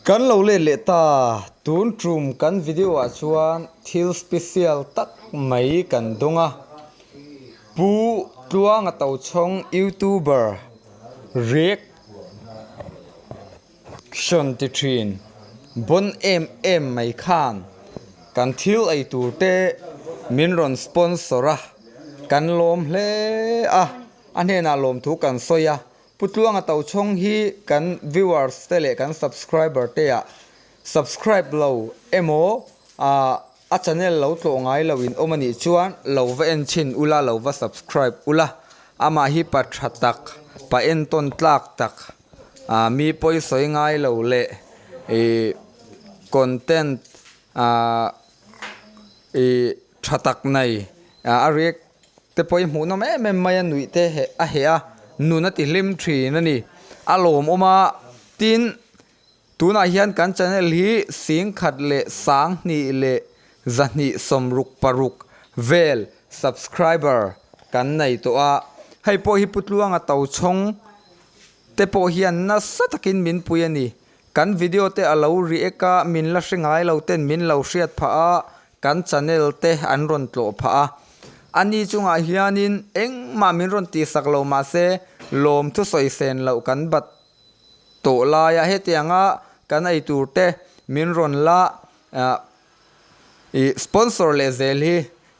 Kan lo let leh ta, tun tum kan video ah chuan thil special tak mai kan dawng a, Pu Tluanga Tochhawng youtuber reaction ti thin bon em em mai khan kan thil ei tur te min rawn sponsor a, kan lawm hle a, a hnenah lawmthu kan sawi a. Pu Tluanga Tochhawng hi kan viewers te leh kan subscriber te ah subscribe lo emaw a channel lo tlawh ngai lo in awm anih chuan lo va en chhin ula lo va subscribe ula amah hi pa tha tak pa entawn tlak tak ah mi pawi sawi ngai lo leh ih content ah ih tha tak nei a react te pawh hi hmuhnawm em em mai a nuih te heh a heh a nun a ti hlim thin a ni a lawmawm a tin tunah hian kan channel hi singkhat leh sanghnih leh zahnih sawmruk paruk vel subscriber kan nei tawh a hei pawh hi Pu Tluanga Tochhawng te pawh hian nasa takin min pui a ni kan video te a lo react a min la hre ngai lo ten min lo hriat phah a. Kan channel te an rawn tlawh phah a, a ni chungah hianin engmah min rawn tihsak lo mahse lawm thusawi sen loh kan bat tawh laia hetianga kan ei tur te min rawn la ih sponsor leh zel hi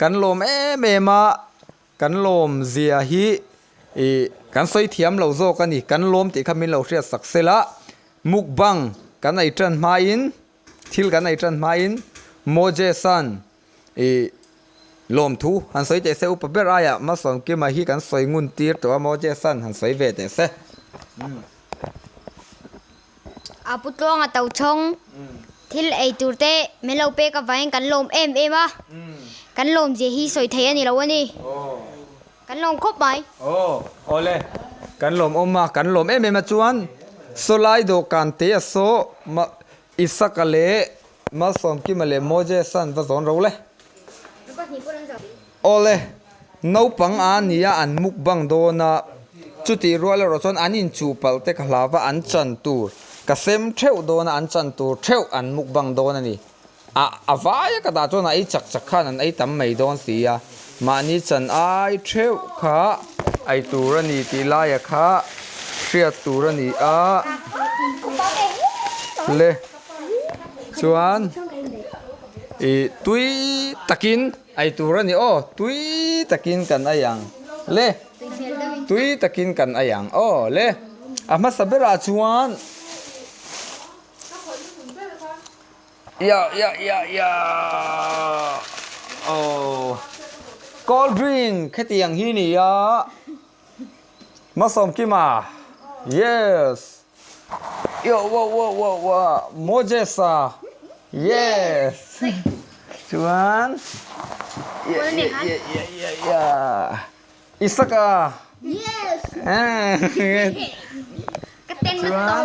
kan lawm em em a, kan lawm zia hi ih kan sawi thiam lo zawk a ni, kan lawm tih kha min lo hriat sak sela mukbang kan ei tan hmain. Thil kan ei tan hmain Moses-a'n i lawmthu han sawi teh se, upa ber aiah Malsawmkima hi kan sawi ngun tir tawh a, Moses-a'n han sawi ve teh se. A pu Tluanga Tochhawng thil ei tur te min lo pek avangin kan lawm em em a, kan lawm zia hi sawi thei a ni lo a ni. Kan lawm khawp mai. Aw, awle. Kan lawm awm a, kan lawm em em a chuan sawlai dawhkan te a saw ma Isaka leh Malsawmkima leh Moses an va zawn ro le. Awle, naupang a nia an mukbang dawn a, chutih rual erawh chuan an inchuh palh te ka hlau va an chan tur ka sem theuh dawn a, an chan tur theuh an mukbang dawn a ni. A a vaia ka dah chuan a ei chak chak khan an ei tam mai dawn si a, mahni chan ai theuh kha ei tur a ni tih laia kha hriat tur a ni a le chuan ih tui takin ei tur a ni aw tui takin kan ei ang le tui takin kan ei ang aw le a hmasa berah chuan. Ya ya ya ya oh cold drink khetiang hi ni a Malsawmkima yes yo wo wo wo wo Moses-a yes chuan ya ya ya ya ya ya Isaka yes chuan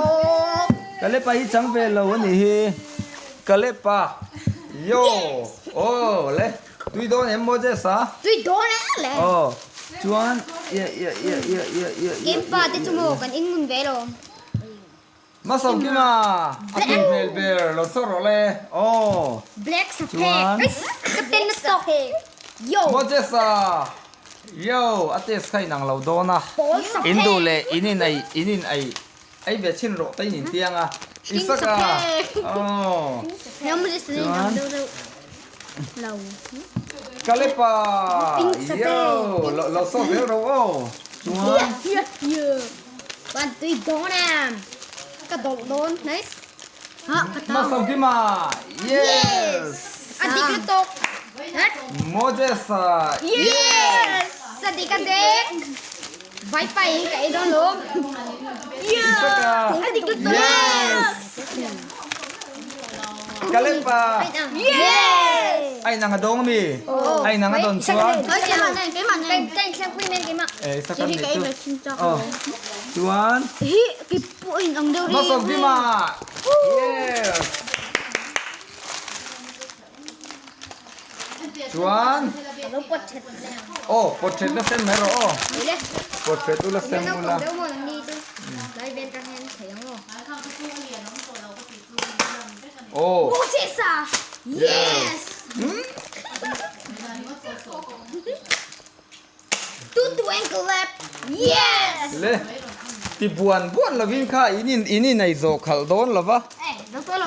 Kalepa hi chang ve lo a nih hi Kalepa yo aw le tui dawn em Moses a tui dawn em le aw chuan ye ye ye ye ye ye Kempa te chu maw kan in ngun ve lo Masawmkima a tui hmel ber lo sawr rawh le aw Black sapek ka ten na tawk yo Moses a yo a test kha inang lo dawn a in duh leh in in ei in in ei ei ve chhin rawh te in in tiang a Isaka aw chuan Kalepa yo lo sawr zel rawh aw chuan Bạn tùy đón em. Ka đón đón. Nice. Ha, ka tao. Masawmkima. Yes. A dik lutuk. Moses. Yes. Sa dik a dik. Vai pai in ka ei dawn lo. Isaka. A dik lutuk. Yes. Kalepa. Yes. Ai nang a dawng ami? Ai nang a dawn chuan. Keimah nen, keimah nen. Ka inthleng pui men keimah. Eh, sa kan nei chu. Oh. Chuan. Hi, ki pawh in ang deuh ri. Masawmkima. Yes. Chuan. Oh, pot thet la sem mai rawh aw. Pot thet ula sem ula. Oh. Moses-a! Yes! Tutu ankle lap! Yes! Le, ti buan buan lovin kha in in in in ei zawh khalh dawn lo va.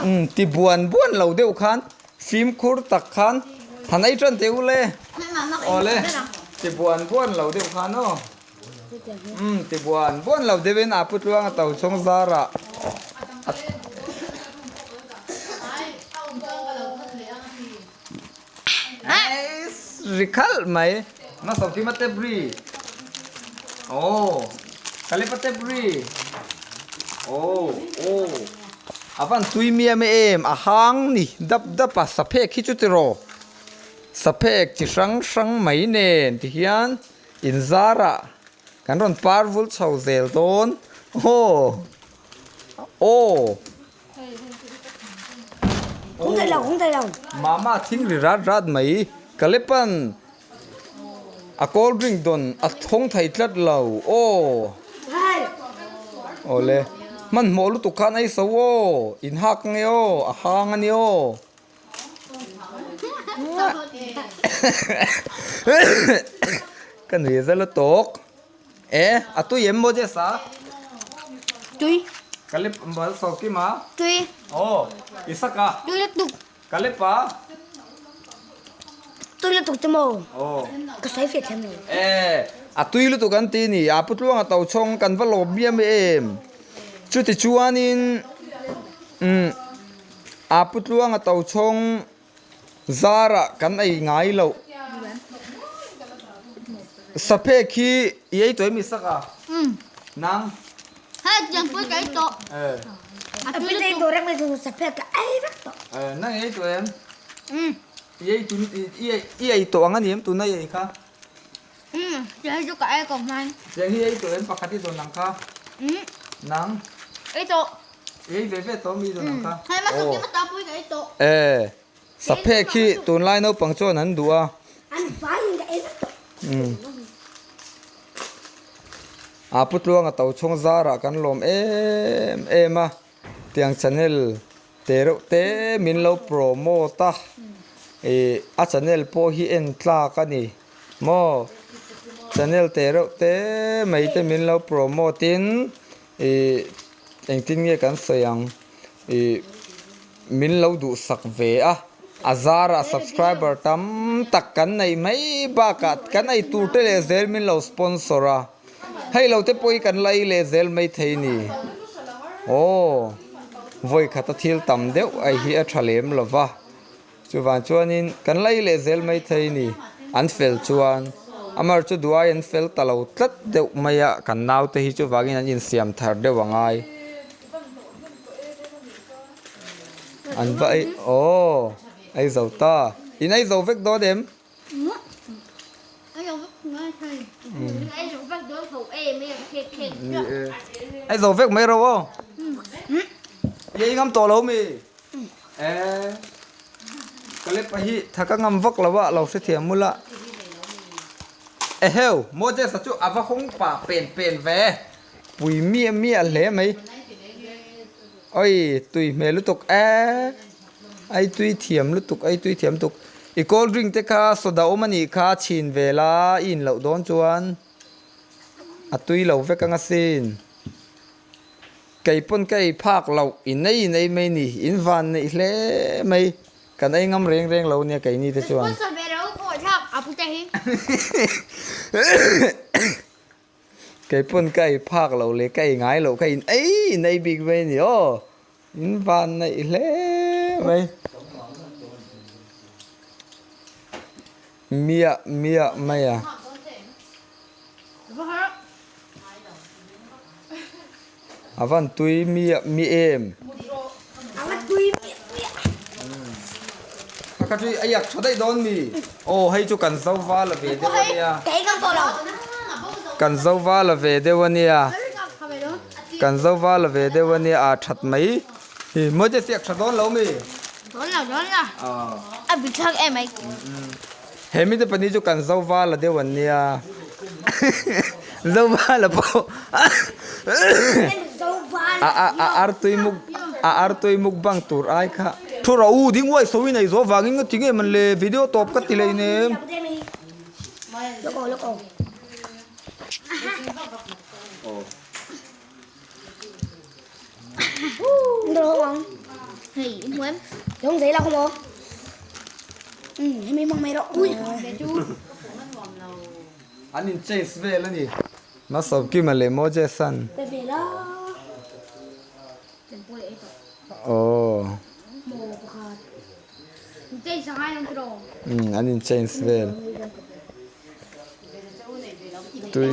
Umm, ti buan buan lo deuh khan fimkhur tak khan han ei tan teh u le. Awle, ti buan buan lo deuh khan aw. Umm ti buan buan lo deuhin a pu tluang a to chhung zarah a ri khalh mai hmasa kim a tep ri aw kalep a tep ri aw aw a van tui miam em a hang ni dap dap a saphek hi chu tiraw saphek chi hrang hrang mai nen tihian. Inzarah kan rawn par vul chho zel dawn aw aw. Mama thing ri rat rat mai Kalepan a cold drink dawn a thawng thei tlat lo aw awle hmanhmawh lutuk khan ei so aw inhak nge aw a hang a ni aw. Ka nui zel a tawk. E, a tui em maw Jess a? Tui. Ka lep bal so kim a? Tui. Aw, Isaka. Tui lutuk. Ka lep a? Tui lutuk chu maw? Aw. Ka sawi fiah thiam lo. E, a tui lutuk an ti ni. A putluanga to chhawng kan va lawm miam em. Chutichuanin, umm. A pu tluanga to chhawng zarah kan ei ngai loh. Saphek hi i ei tawh em i sak a? Nang? Hei tiang pawh ka ei tawh. A tui lutuk. Nang i ei tawh em? I ei tun i ei tawh ang a ni em tuna i ei kha? Tiang hi chu ka ei ko hman. Tiang hi i ei tawh em pakhat i dawn ang kha? Nang? Ei tawh. Ei ve ve tawh mi dawn ang kha. Hei ma sawki ma ta pui ka ei tawh. E saphek hi tunlai naupang chuan an duh a. An vai in ka ei vek tawh. A pu tluanga to chhung zarah kan lawm em em a tiang channel te reuh te min lo promote a ih a channel pawh hi en tlak a ni maw channel te reuh te mai te min lo promote in Ih engtin nge kan sawi ang ih min lo duhsak ve a a zarah subscriber tam tak kan nei mai bakah kan ei tur te leh zel min lo sponsor a hei lo te pawh hi kan la ei leh zel mai thei ni aw vawi khata thil tam deuh a hi a tha lem lo va. Chuvang chuanin kan lei leh zel mai thei ni, an fel chuan Amar chu duai an fel ta lo tlat deuh mai a, kan naute hi chuvangin an insiam thar deuh a ngai. An va ei, aw, ei zo ta. In ei zo vek dawn em? Ei zo vek mai ro aw. I ei ngam tawh lo mi? Eh, ka lep hi tha ka ngam vak lo a, lo hrethiam mul a. Eheu, Moses-a chu a va hawng pa pen pen ve, pui miah miah hle mai. Oi, tui hmel lutuk eh, ai tui thiam lutuk, ai tui thiam lutuk. I cold drink te kha soda awm a nih kha chhin ve la, i in loh dawn chuan a tui lo vek ang asin. Kei pawn ka ei phak loh, in ei in ei mai ni, in van neih hle mai, kan ei ngam reng reng lo nia keini te chuan. Sponsor ve reuh pawh thlak a pu te hi. Kei pawn ka ei phak loh leh ka ei ngai loh kha in ei in ei bik mai ni aw, in van neih hle mai. Miah miah mai a. A van tui miah mi em. A van tui miah miah. Kha kha chu a iak tha daih dawn mi. Aw hei chu kan zo val a ve deuh a nia. Kan zo val a ve deuh a nia. Kan zo val a ve deuh a nia a that mai. Hi Moses iak tha dawn lo mi. Dawn lo dawn lo. A bi thlak em ai. He mite pahnih chu kan Zovala deuh an nia. Zovala pawh a a artui muk a artui mukbang tur ai kha. Thu rawh u, ding uai sawi nei zawh vangin nga ti nge man le video tawp ka ti lei nem. An in change vel a ni. Masawkima leh Moses-a'n. Aww. Umm an in change vel. Tui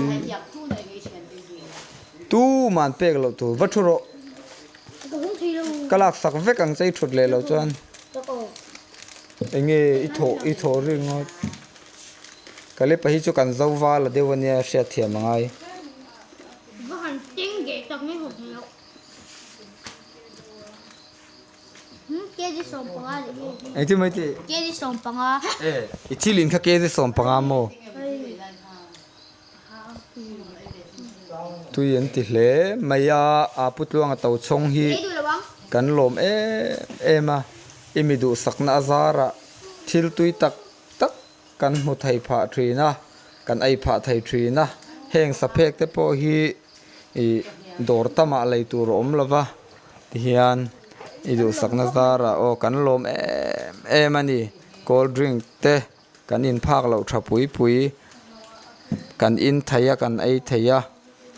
tuman pek loh tur va thu rawh. Ka lak sak vek ang che i thut leh loh chuan. Enge i thawh i thawh ringawt. Kalepa hi chu kan zo val a deuh ania hriatthiam a ngai. Engtin mai tih? E, i thil in kha kg 15 maw? Tui an ti hle mai a, a Pu Tluanga Tochhawng hi kan lawm em em a, i mi duhsakna a zarah thil tui tak tak kan hmu thei phah thin a, kan ei phah thei thin a, heng saphek te pawh hi ih dawr tamah lei tur a awm lo va tihian i duhsakna zarah aw kan lawm em em a ni cold drink te kan in phak loh tha pui pui kan in thei a kan ei thei a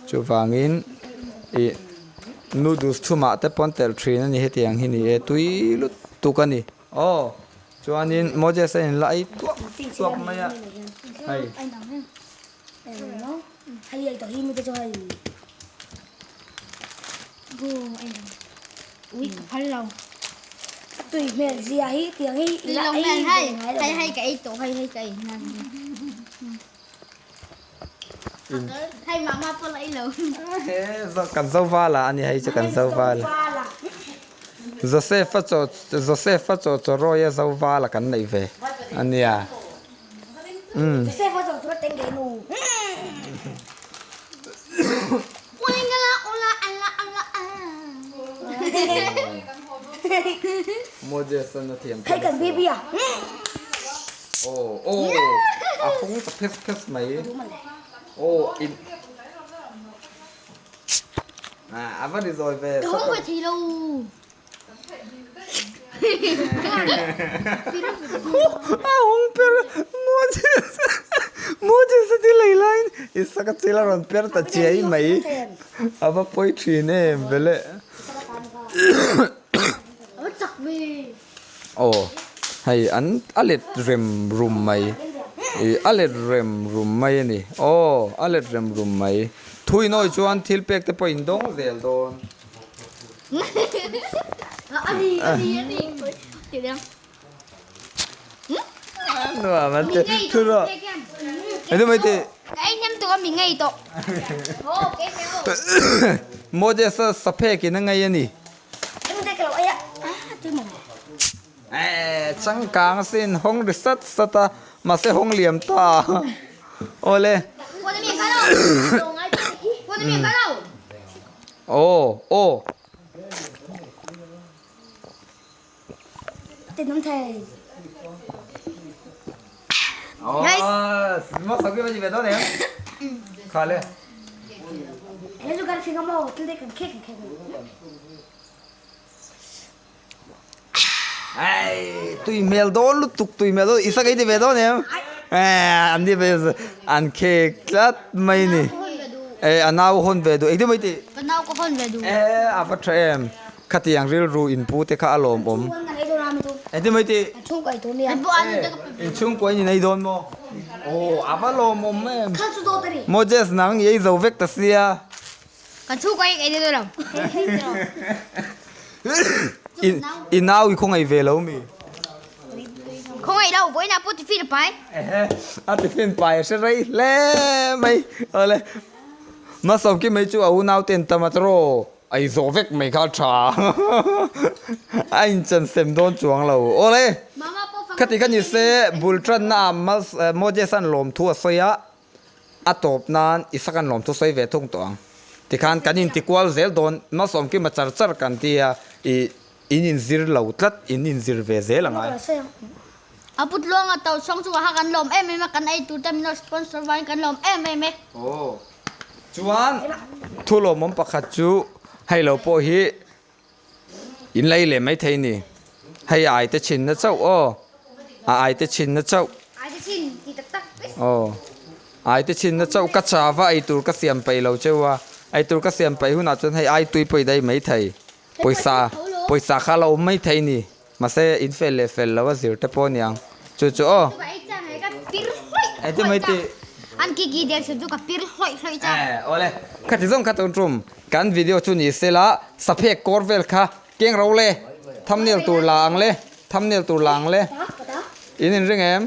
chuvangin ih noodles thumah te pawn telh thin a ni hetiang hi ni e tui lutuk a ni. Aw, chuanin Moses a inla ei tuak tuak mai a, hei. Kan zo val a ani hei chu kan zo val Joseph a chaw Joseph a chaw chaw rawi a zo val a kan neih ve ania umm. Moses an a thiam Aw aw a hawng ta phes phes mai aw in ah a va ri zawi ve Ka hawng ve thei lo. A hawng per Moses Moses a ti lei laiin Isaka chil a rawn per ta chiai mai a va pawi thin em vele. A va chak ve. Aw hei an a let rem rum mai ih a let rem rum mai a ni aw a let rem rum mai thui nawi chuan thil pek te pawh in dawng zel dawn. Nuam an ti thu rawh eng mai tih. Moses a saphek in a ngei a ni. Eh, changkang asin hawng ri sat sat a, mahse hawng liam ta awle. Aw, aw. Ai tui hmel dawn lutuk tui hmel dawn Isaka i ti ve dawn em eh an ni ve an khek tlat mai ni eh a nau hawn ve duh engtin mai tih ka nau ka hawn ve duh eh a va tha em khatiang rilru inpu te kha a lawmawm engtin mai tih in chhungkua in inei dawn maw aw a va lawmawm em Moses nang i ei zo vek ta sia. Ka chhungkua hi ka ei dawn lo. I nau i khawngaih ve lo mi? Khawngaih lo, vawiinah pawh tiffin a pai. Ehe, a tiffin pai a hre rei hle mai. Awle, Masawmki mai chu a unau ten tam a tawraw a i zawh vek mai kha a tha. A inchan sem dawn chuang lo. Awle, khati kha ni se bul tanna ah Moses-a'n lawmthu a sawi a. A tawp nan Isaac-a'n lawmthu sawi ve thung tawh ang. Tikhan kan inti kual zel dawn, Malsawmkima char char kan ti a, ih In inzir lo tlat, in inzir ve zel a ngai. A pu Tluanga Tochhawng chu ha kan lawm em em a, kan ei tur te min lo sponsor vangin kan lawm em em e. Aw. Chuan thu lawmawm pakhat chu hei lo pawh hi in lei leh mai thei ni. Hei a aite chhinna chauh aw. A aite chhinna chauh. Aite chhin ti tak tak. Aw. Aite chhinna chauh ka chava ei tur ka siam peih lo cheu a. Ei tur ka siam peih hunah chuan hei ai tui pawh i dai mai thei. Pawisa pawisa kha la awm mai thei ni. Mahse in fel leh fel lo a zir te pawh aniang. Chu chu aw. Engtin mai tih. An ki ki der chu ka pir hlawih hlawih cha. Eh awle. Khati zawng kha tun tum kan video chu ni se la saphek kawr vel kha keng ro le thumbnail tur la ang le thumbnail tur la ang le in in ring em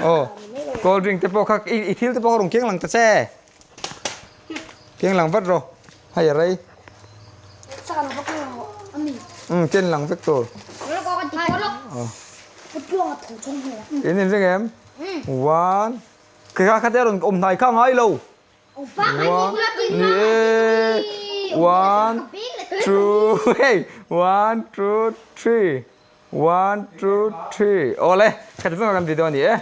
aw cold drink te pawh kha i thil te pawh kha rawn keng lang ta che. Keng lang vat rawh hei a rei umm ken lang vek tur in in ring em one kha kha te a rawn awm hnai kha ngai lo one ni e one two hei one two three one two three awle kha ti zawng kan video a ni e.